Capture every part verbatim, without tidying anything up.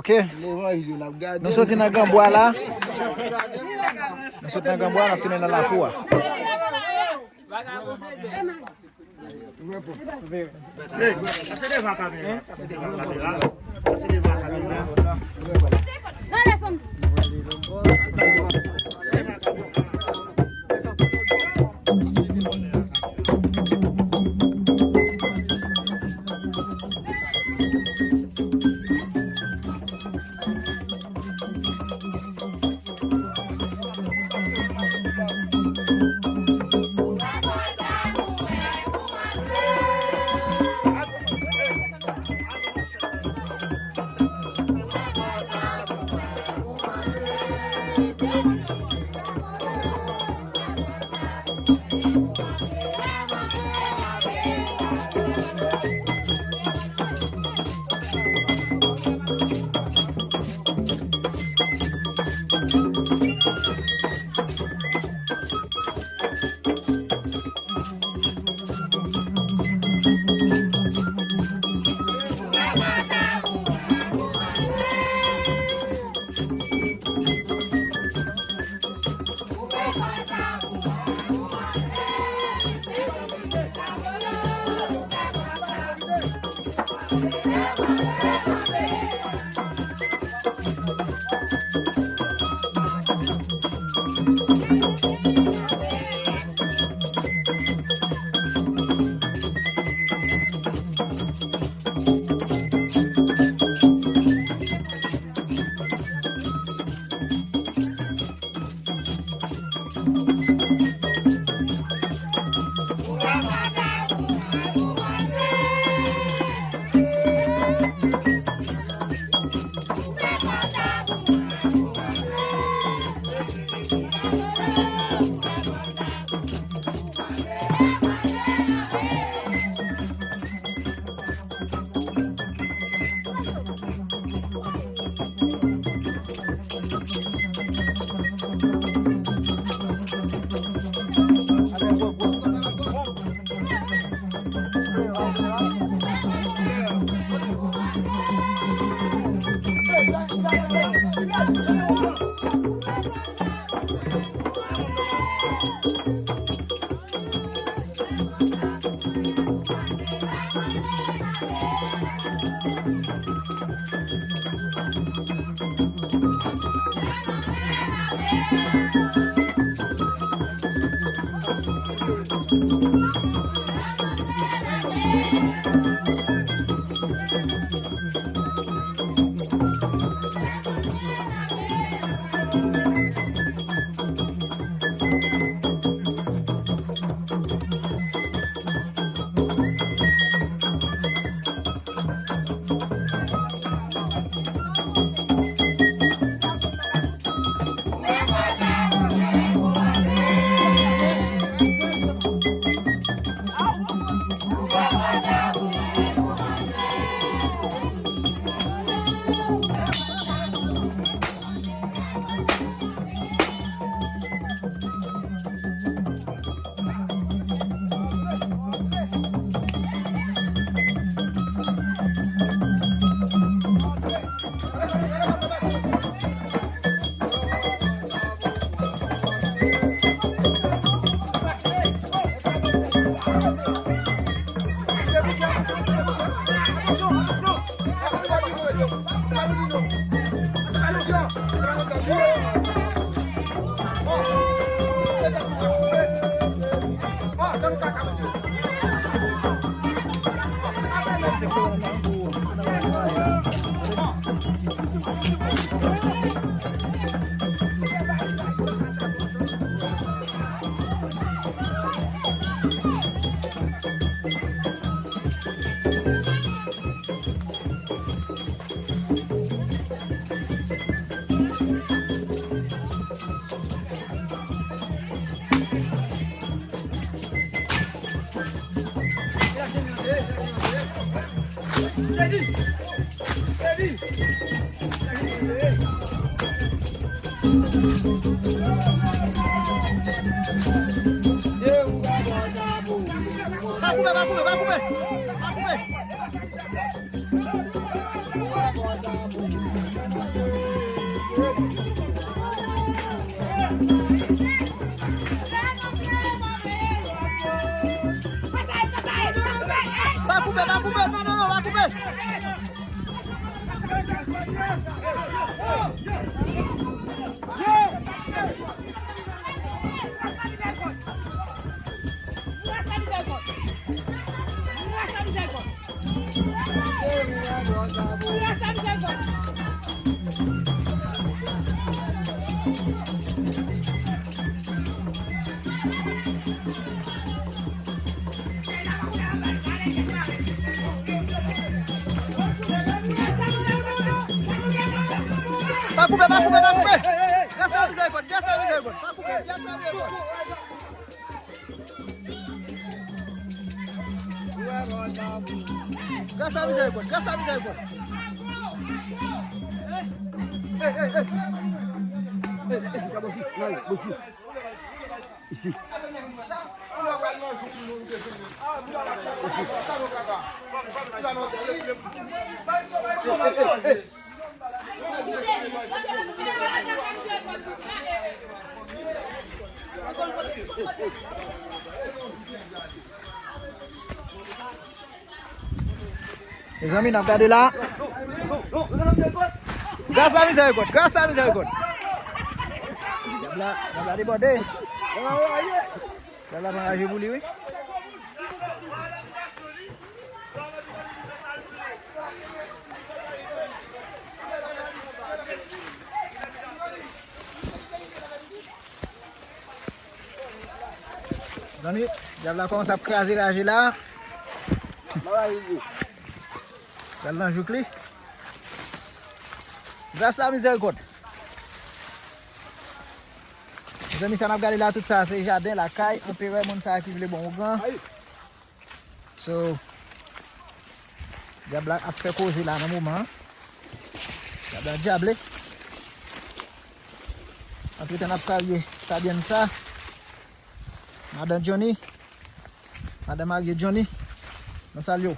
Ok. Nou soti nan granbwa la. Nou soti nan granbwa, n ap tounen nan lakou a. Pase devan kamera. Pase devan kamera. Pase devan kamera. Pa koupe, non, non, non, pa koupe. Pa koupe, pa koupe, pa koupe. Gras a mizèrikòd, gras a mizèrikòd. Pa koupe, gras a mizèrikòd. Gras a mizèrikòd, gras a mizèrikòd. Hey, hey, hey. Hey, hey, hey, bosi, bosi. Isi. Mezanmi, n ap gade la. Gras a mizèrikòd, gras a mizèrikòd. Dyab la, dyab la debòde. Dyab la pran raje pou li, wi. Zanmi, dyab la kòmanse ap kraze raje la. Dyab lan jouk li. Gras la mizèrikòd. Mezanmi, sa n ap gade la, tout sa se jaden lakay anperè, moun sa ki vle bon ougan. So, dyab la ap fè koze la nan moman an. Dyab la dyable. Antretan n ap salye Sabiensa, madan Johnny, madan marye Johnny, nou salye w.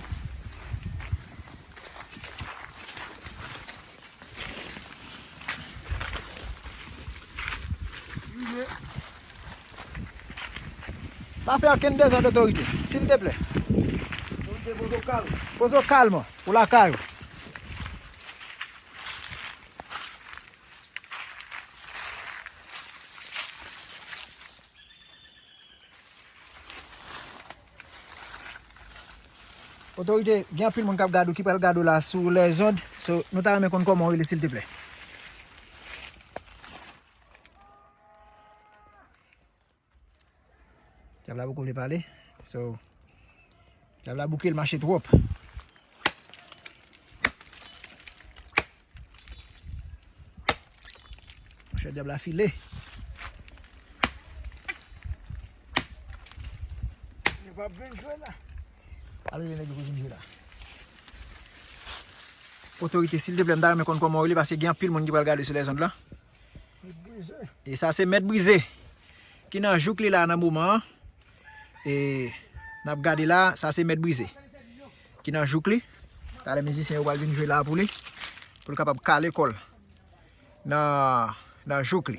Pa fè okenn dezòd, otorite, silteplè. Otorite, poze w kalm. Poze w kalm pou lakay ou. Otorite, gen anpil moun k ap gade w, ki pral gade w la sou lèzond. So, nou ta renmen konn kòman w rele, silteplè. Dyab la poko vle pale. So, dyab la bouke, l mache twòp. Monchè, dyab la file. Yo p ap vin jwe la. Ale, nèg yo vin jwe la. Otorite, silteplè, m ta renmen konn kòman w rele, paske gen anpil moun ki pral gade sou lèzond lan. Mèt Brize. E sa se Mèt Brize ki nan jouk li la nan moman an. E n ap gade la, sa se Mèt Brize ki nan jouk li. Talè mizisyen yo pral vin jwe la pou li, pou l kapab kale kò l nan, nan jouk li.